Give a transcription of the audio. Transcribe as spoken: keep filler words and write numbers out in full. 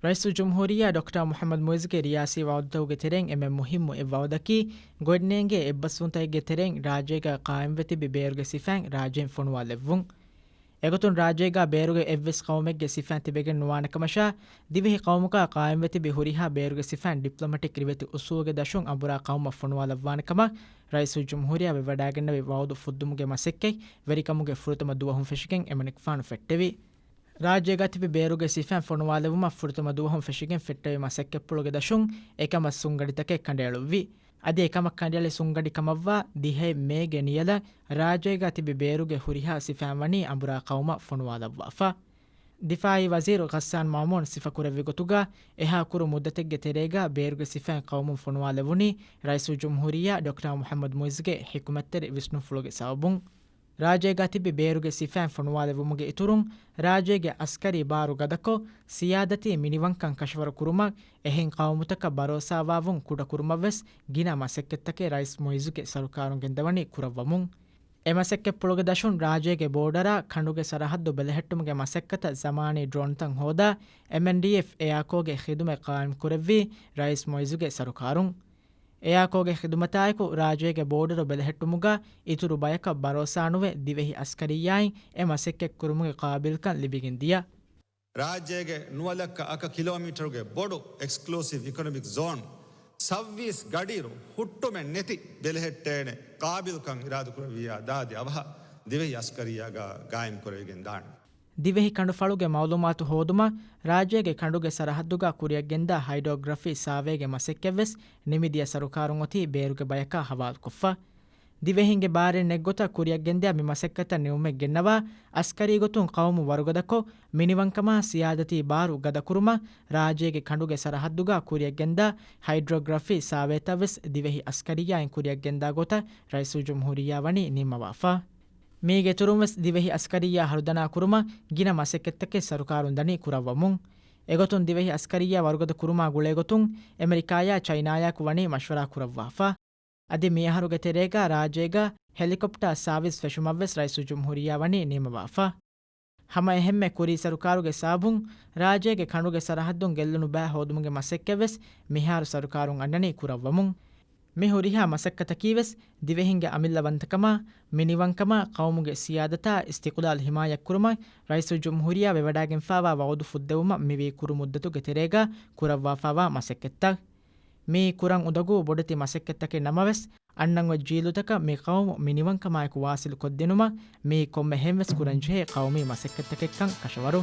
ރައީސުލްޖުމްހޫރިއްޔާ ޑޮކްޓަރ މުޙައްމަދު މުޢިއްޒުގެ ރިޔާސީ ވަޢުދުތަކުގެ ތެރެއިން އެންމެ މުހިއްމު އެއް ވަޢުދަކީ، ގޮތްނޭނގޭ އެއްބަސްވުންތަކެއްގެ ތެރެއިން ރާއްޖޭގަ ޤާއިމްވެ ތިބި ބޭރުގެ ސިފައިން ރާއްޖެއިން ފޮނުވާލެއްވުން. އެގޮތުން ރާއްޖޭގަ ބޭރުގެ އެއްވެސް ޤައުމެއްގެ ސިފައިން ތިބެގެން ނުވާނެ ކަމަށާ، ދިވެހި ޤައުމުގަ ޤާއިމްވެ ތިބި ހުރިހާ ބޭރުގެ ސިފައިން ޑިޕްލޮމެޓިކް ރިވެތި އުސޫލުގެ ދަށުން އަނބުރާ ޤައުމަށް ފޮނުވާލައްވާނެ ކަމަށް ރައީސުލްޖުމްހޫރިއްޔާ ވެވަޑައިގެންނެވި ވަޢުދު ފުއްދުމުގެ މަސައްކަތް ވެރިކަމުގެ ފުރަތަމަ ދުވަހުން ފެށިގެން އެމަނިކުފާނު ފެއްޓެވި. ރާއްޖޭގަ ތިބި ބޭރުގެ ސިފައިން ފޮނުވާލެއްވުމަށް ފުރަތަމަ ދުވަހުން ފެށިގެން ފެއްޓެވި މަސައްކަތްޕުޅުގެ ދަށުން އެކަމަށް ސުންގަނޑިތަކެއް ކަނޑައެޅުއްވި. އަދި އެކަމަށް ކަނޑައެޅި ސުންގަނޑި ކަމަށްވާ ދިހައެއް މޭގެ ނިޔަލަށް ރާއްޖޭގަ ތިބި ބޭރުގެ ހުރިހާ ސިފައިން ވަނީ އަނބުރާ ޤައުމަށް ފޮނުވާލައްވާފަ. ދިފާޢީ ވަޒީރު ޣައްސާން މައުމޫން ސިފަކުރެއްވި ގޮތުގަ، އެހާ ކުރު މުއްދަތެއްގެ ތެރޭގަ ބޭރުގެ ސިފައިން ޤައުމުން ފޮނުވާލެވުނީ ރައީސުލްޖުމްހޫރިއްޔާ ޑޮކްޓަރ މުޙައްމަދު މުޢިއްޒުގެ ޙިކުމަތްތެރި ވިސްނުންފުޅުގެ ސަބަބުން. ރާއްޖޭގަ ތިބި ބޭރުގެ ސިފައިން ފޮނުވާލެއްވުމުގެ އިތުރުން، ރާއްޖޭގެ އަސްކަރީ ބާރު ގަދަކޮށް، ސިޔާދަތީ މިނިވަންކަން ކަށަވަރު ކުރުމަށް، އެހެން ޤައުމުތަކަށް ބަރޯސާވާވުން ކުޑަކުރުމަށްވެސް ގިނަ މަސައްކަތްތަކެއް ރައީސް މުޢިއްޒުގެ ސަރުކާރުން ގެންދަވަނީ ކުރައްވަމުން. އެ މަސައްކަތްޕުޅުގެ ދަށުން ރާއްޖޭގެ ބޯޑަރާ ކަނޑުގެ ސަރަހައްދު ބެލެހެއްޓުމުގެ މަސައްކަތަށް ޒަމާނީ ޑްރޯންތައް ހޯދާ، އެމްއެންޑީއެފް އެއާކޯގެ ޚިދުމަތް ޤާއިމްކުރެއްވީ ރައީސް މުޢިއްޒުގެ ސަރުކާރުން. އެއާކޯގެ ޚިދުމަތާއެކު ރާއްޖޭގެ ބޯޑަރު ބެލެހެއްޓުމުގަ އިތުރު ބަޔަކަށް ބަރޯސާނުވެ، ދިވެހި އަސްކަރިއްޔާއިން އެ މަސައްކަތްކުރުމުގެ ޤާބިލްކަން ލިބިގެންދިޔަ. ރާއްޖޭގެ ނުވަ ލައްކަ އަކަ ކިލޯމީޓަރުގެ ބޮޑު އެކްސްކްލޫސިވް އިކޮނޮމިކް ޒޯން، ސައުވީސް ގަޑިއިރު ހުއްޓުމެއް ނެތި ބެލެހެއްޓޭނެ ޤާބިލްކަން އިރާދަކުރެއްވިއްޔާ ދާދި އަވަހަށް ދިވެހި އަސްކަރިއްޔާގަ ގާއިމްކުރެވިގެން ދާނެ. ދިވެހި ކަނޑުފަޅުގެ މައުލޫމާތު ހޯދުމަށް ރާއްޖޭގެ ކަނޑުގެ ސަރަހައްދުގަ ކުރިއަށްގެންދާ ހައިޑްރޯގްރަފީ ސާވޭގެ މަސައްކަތްވެސް ނިމިދިޔަ ސަރުކާރުން އޮތީ ބޭރުގެ ބަޔަކާ ހަވާލުކޮށްފަ. ދިވެހިންގެ ބާރެއް ނެތްގޮތަށް ކުރިއަށްގެންދިޔަ މި މަސައްކަތަށް ނިމުމެއް ގެންނަވާ، އަސްކަރީ ގޮތުން ޤައުމު ވަރުގަދަކޮށް، މިނިވަންކަމާ ސިޔާދަތީ ބާރު ގަދަކުރުމަށް ރާއްޖޭގެ ކަނޑުގެ ސަރަހައްދުގަ ކުރިއަށްގެންދާ ހައިޑްރޯގްރަފީ ސާވޭތައްވެސް ދިވެހި އަސްކަރިއްޔާއިން ކުރިއަށްގެންދާ ގޮތަށް ރައީސުލްޖުމްހޫރިއްޔާ ވަނީ ނިންމަވާފަ. މީގެއިތުރުންވެސް ދިވެހި އަސްކަރިއްޔާ ހަރުދަނާ ކުރުމަށް ގިނަ މަސައްކަތްތަކެއް ސަރުކާރުން ދަނީ ކުރައްވަމުން. އެގޮތުން ދިވެހި އަސްކަރިއްޔާ ވަރުގަދަ ކުރުމާ ގުޅޭގޮތުން އެމެރިކާޔާ ޗައިނާޔާއެކު ވަނީ މަޝްވަރާ ކުރައްވާފަ. އަދި މިއަހަރުގެ ތެރޭގަ ރާއްޖޭގަ ހެލިކޮޕްޓާ ސާވިސް ފެށުމަށްވެސް ރައީސުލްޖުމްހޫރިއްޔާ ވަނީ ނިންމަވާފަ. ހަމައެހެންމެ ކުރީ ސަރުކާރުގެ ސަބަބުން ރާއްޖޭގެ ކަނޑުގެ ސަރަހައްދުން ގެއްލުނު ބައި ހޯދުމުގެ މަސައްކަތްވެސް މިހާރު ސަރުކާރުން އަންނަނީ ކުރައްވަމުން. މި ހުރިހާ މަސައްކަތަކީވެސް ދިވެހިންގެ އަމިއްލަވަންތަކަމާ، މިނިވަންކަމާ، ޤައުމުގެ ސިޔާދަތާ އިސްތިޤުލާލް ހިމާޔަތްކުރުމަށް ރައީސުލްޖުމްހޫރިއްޔާ ވެވަޑައިގެންފާވާ ވަޢުދު ފުއްދެވުމަށް މިވީ ކުރު މުއްދަތުގެ ތެރޭގަ ކުރައްވާފާވާ މަސައްކަތްތައް. މިއީ ކުރަން އުނދަގޫ ބޮޑެތި މަސައްކަތްތަކެއް ނަމަވެސް، އަންނަން އޮތް ޖީލުތަކަށް މި ޤައުމު މިނިވަންކަމާއެކު ވާސިލު ކޮށްދިނުމަށް މިއީ ކޮންމެ ހެންވެސް ކުރަންޖެހޭ ޤައުމީ މަސައްކަތްތަކެއްކަން ކަށަވަރު.